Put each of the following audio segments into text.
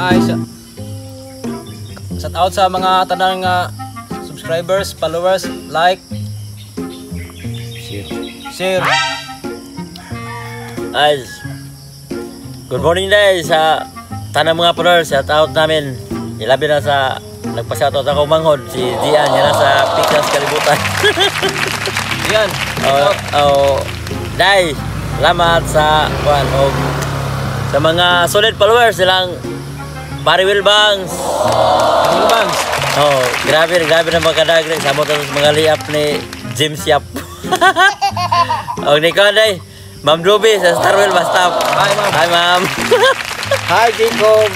Ay, shout out sa mga tanan nga subscribers, followers, like, Share. Share. Ay, good morning dahil sa tanang mga followers. Shout out namin. Ilabi na sa nagpa-shoutout ako manghod si Gian yan sa Pikas Kalibutan. Yan. Oh, oh, Day, salamat sa kuan og sa mga solid followers silang Barry Wilbangs. Will Bangs. Oh, grabe grabe na makadagre sa sa mga liap ni James Yap. Og ni kuan day, Ma'am Ruby sa Starwell bus stop. Hi, ma'am. Hi, ma'am. Hi, Jacob,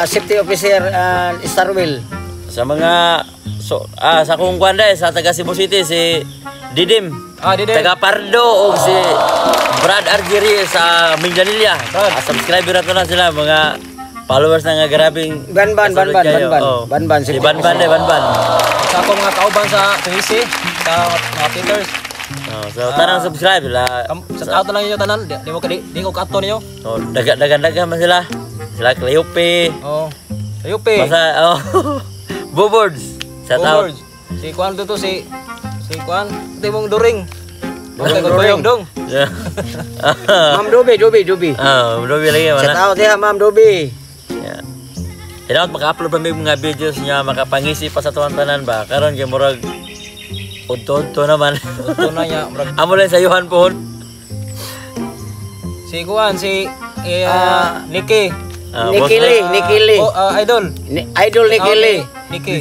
safety officer and Starwell. Sa mga so sa akong kuan day sa taga Cebu City si Didim. Ah, Didim. Taga Pardo og si Brad Argiri sa Mindanilla. Brad. Subscriber na to na sila, mga followers na nga grabing Banban, kasulod Banban, kayo. Banban. Oh. Banban, Si Banban day, Banban. Sa akong mga kauban sa Tunisi, sa mga Peters. Oh, so tanang subscribe sila. Shout out na lang ninyo tanan. Di mo di, di ko kato ninyo. Oh, daga daga daga man sila. Sila Cleope. Oh. Sayupe. Basta oh. Boboards. Shout out. Forwards. Si Kuan dito si Kuan, ito mong during. During, During. dong. Dong. Ma'am Dobi, Dobi, Dobi. Ah, Dobi lagi Shout mana. out diha, Ma'am Dobi. Yeah. Hinaot maka-upload pa may mga videos niya makapangisi pa sa tuwang tanan ba. Karon kay murag udto-udto naman. Ito na niya. Murag Amo lang sa Yohan po. Si Kuan, si Nikki. Ah, boss Nikki Lee, Nick. Nikki Lee. Oh, idol. Idol Nikki Lee. Nikki.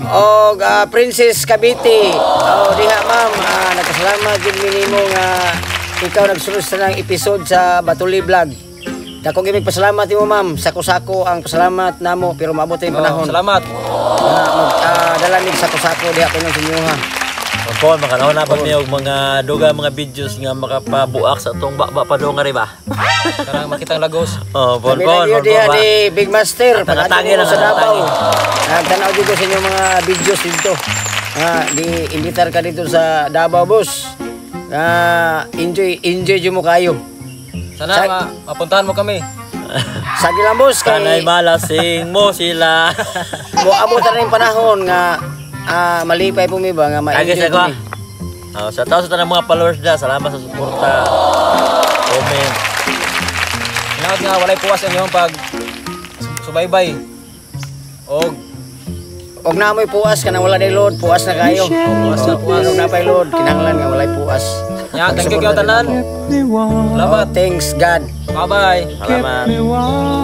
Og Princess Cavite. Oh, diha ma'am, nagpasalamat jud mi nimo nga ikaw nagsunod sa nang episode sa Batuli Vlog. Dako gyud mig pasalamat nimo, ma'am. Sako-sako ang pasalamat namo pero maabot yung Oh, panahon. Salamat. Nga mag dala mig sako-sako diha kuno sa inyo ha. Po, makanaw na pa mi og mga duga mga videos nga makapabuak sa atong bakba pa do nga ri ba. Karang makita ang Lagos. Oh, pon Kami pon lang yun pon diha ba. ni Big Master. At nangatangi Pag-adto lang, sa Davao. nangatangi. Nagtanaw dito sa inyong mga videos dito. Nga, di imbitar ka dito sa Davao, boss. Nga, enjoy, enjoy jud mo kayo. Sana mapuntahan mo kami. Sagi lang, boss, kay Kanay malasing mo sila. mo abot na rin panahon nga malipay po mi ba nga Agi ma-enjoy sa ko. po mi. Oh, sa tao sa tanang mga followers da, salamat sa suporta. Comment. Hinaot nga walay puwas ang inyong pag subaybay. Og Og na mo'y puas kanang wala day load, puas na kayo. Puas na, puas. Pero na pa'y load, kinahanglan nga walay puas. Nya, thank you kayo tanan. Oh, Salamat. thanks God. Bye-bye. Salamat. Me warm.